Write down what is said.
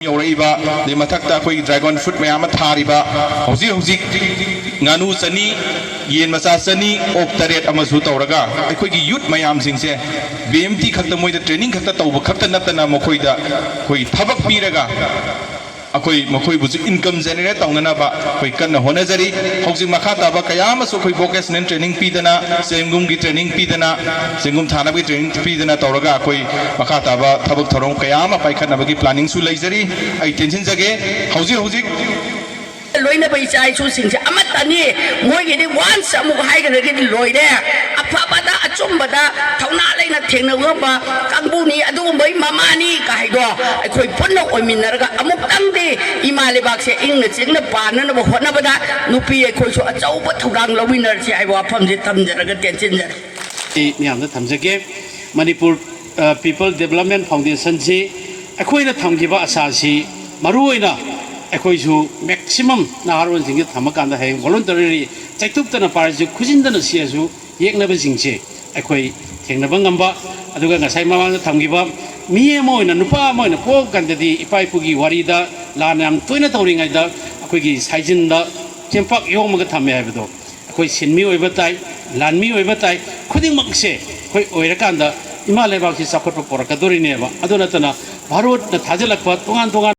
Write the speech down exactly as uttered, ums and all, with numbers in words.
ꯌꯧꯔꯛꯏꯕ, ꯑꯗꯩ ꯃꯊꯛꯇ ꯑꯩꯈꯣꯏꯒꯤ dragon fruit ꯃꯌꯥꯝ ꯑꯃ ꯊꯥꯔꯤꯕ, ꯍꯧꯖꯤꯛ ꯍꯧꯖꯤꯛ ꯉꯥꯅꯨ ꯆꯅꯤ, ꯌꯦꯟ ꯃꯆꯥ ꯆꯅꯤ, ꯑꯣꯛ ꯇꯔꯦꯠ ꯑꯃꯁꯨ ꯇꯧꯔꯒ ꯑꯩꯈꯣꯏꯒꯤ youth ꯃꯌꯥꯝꯁꯤꯡꯁꯦ B M T ꯈꯛꯇ, ꯃꯣꯏꯗ training ꯈꯛꯇ ꯇꯧꯕ ꯈꯛꯇ ꯅꯠꯇꯅ ꯃꯈꯣꯏꯗ ꯑꯩꯈꯣꯏ ꯊꯕꯛ ꯄꯤꯔꯒ ꯑꯩꯈꯣꯏ ꯃꯈꯣꯏꯕꯨꯁꯨ income generate ꯇꯧꯅꯅꯕ ꯑꯩꯈꯣꯏ ꯀꯟꯅ ꯍꯣꯠꯅꯖꯔꯤ꯫ ꯍꯧꯖꯤꯛ ꯃꯈꯥ ꯇꯥꯕ ꯀꯌꯥ ꯑꯃꯁꯨ ꯑꯩꯈꯣꯏ vocational training ꯄꯤꯗꯅ, ꯆꯦꯡꯒꯨꯝꯒꯤ training ꯄꯤꯗꯅ, ꯆꯦꯡꯒꯨꯝ ꯊꯥꯅꯕꯒꯤ training ꯄꯤꯗꯅ ꯇꯧꯔꯒ ꯑꯩꯈꯣꯏ ꯃꯈꯥ ꯇꯥꯕ ꯊꯕꯛ ꯊꯧꯔꯝ ꯀꯌꯥ ꯑꯃ ꯄꯥꯏꯈꯠꯅꯕꯒꯤ planningꯁꯨ ꯂꯩꯖꯔꯤ꯫ ꯑꯩ ꯇꯦꯟꯁꯤꯟꯖꯒꯦ, ꯍꯧꯖꯤꯛ ꯍꯧꯖꯤꯛ ꯂꯣꯏꯅꯕ ꯏꯆꯥ ꯏꯁꯨꯁꯤꯡꯁꯦ ꯑꯃꯠꯇꯅꯤ꯫ ꯃꯣꯏꯒꯤꯗꯤ once ꯑꯃꯨꯛ ꯍꯥꯏꯈ꯭ꯔꯒꯗꯤ ꯂꯣꯏꯔꯦ꯫ ꯑꯐꯕꯗ, ꯑꯆꯨꯝꯕꯗ, ꯊꯧꯅꯥ ꯂꯩꯅ ꯊꯦꯡꯅꯕ ꯉꯝꯕ ꯀꯥꯡꯕꯨꯅꯤ, ꯑꯗꯨꯒꯨꯝꯕꯒꯤ ꯃꯃꯥꯅꯤ ꯀꯥ ꯍꯥꯏꯗꯣ ꯑꯩꯈꯣꯏ ꯄꯨꯟꯅ ꯑꯣꯏꯃꯤꯟꯅꯔꯒ ꯑꯃꯨꯛꯇꯪꯗꯤ ꯏꯃꯥ ꯂꯩꯕꯥꯛꯁꯦ ꯏꯪꯅ ꯆꯤꯛꯅ ꯄꯥꯟꯅꯅꯕ ꯍꯣꯠꯅꯕꯗ ꯅꯨꯄꯤ ꯑꯩꯈꯣꯏꯁꯨ ꯑꯆꯧꯕ ꯊꯧꯗꯥꯡ ꯂꯧꯃꯤꯟꯅꯔꯁꯤ ꯍꯥꯏꯕ ꯋꯥꯐꯝꯁꯤ ꯊꯝꯖꯔꯒ ꯇꯦꯟꯁꯤꯟꯖꯔꯦ꯫ ꯑꯩ ꯃꯌꯥꯝꯗ ꯊꯝꯖꯒꯦ꯫ ꯃꯅꯤꯄꯨꯔ, ꯑ, People Development Foundationꯁꯤ ꯑꯩꯈꯣꯏꯅ ꯊꯝꯈꯤꯕ ꯑꯁꯥꯁꯤ ꯃꯔꯨꯑꯣꯏꯅ ꯑꯩꯈꯣꯏꯁꯨ maximum ꯅꯍꯥꯔꯣꯜꯁꯤꯡꯁꯤ ꯊꯝꯃꯀꯥꯟꯗ ꯍꯌꯦꯡ voluntarily ꯆꯩꯇꯨꯞꯇꯅ ꯄꯥꯔꯁꯨ, ꯈꯨꯖꯤꯟꯗꯅ ꯁꯤꯔꯁꯨ, ꯌꯦꯛꯅꯕꯁꯤꯡꯁꯦ ꯑꯩꯈꯣꯏ ꯊꯦꯡꯅꯕ ꯉꯝꯕ, ꯑꯗꯨꯒ ꯉꯁꯥꯏ ꯃꯃꯥꯡꯗ ꯊꯝꯈꯤꯕ ꯃꯤ ꯑꯃ ꯑꯣꯏꯅ, ꯅꯨꯄꯥ ꯑꯃ ꯑꯣꯏꯅ ꯄꯣꯛꯄ ꯀꯥꯟꯗꯗꯤ ꯏꯄꯥ ꯏꯄꯨꯒꯤ ꯋꯥꯔꯤꯗ ꯂꯥꯟ ꯌꯥꯝ ꯇꯣꯏꯅ ꯇꯧꯔꯤꯉꯩꯗ ꯑꯩꯈꯣꯏꯒꯤ ꯁꯥꯏꯖꯤꯟꯗ ꯆꯦꯡꯄꯥꯛ ꯌꯣꯝꯃꯒ ꯊꯝꯃꯦ ꯍꯥꯏꯕꯗꯣ, ꯑꯩꯈꯣꯏ ꯁꯤꯟꯃꯤ ꯑꯣꯏꯕ ꯇꯥꯏ, ꯂꯥꯟꯃꯤ ꯑꯣꯏꯕ ꯇꯥꯏ, ꯈꯨꯗꯤꯡꯃꯛꯁꯦ ꯑꯩꯈꯣꯏ ꯑꯣꯏꯔꯀꯥꯟꯗ ꯏꯃꯥ ꯂꯩꯕꯥꯛꯁꯤ ꯆꯥꯎꯈꯠꯄ ꯄꯨꯔꯛꯀꯗꯣꯔꯤꯅꯦꯕ꯫ ꯑꯗꯨ ꯅꯠꯇꯅ ꯚꯥꯔꯠꯅ ꯊꯥꯖꯤꯜꯂꯛꯄ ꯇꯣꯉꯥꯟ ꯇꯣꯉꯥꯟ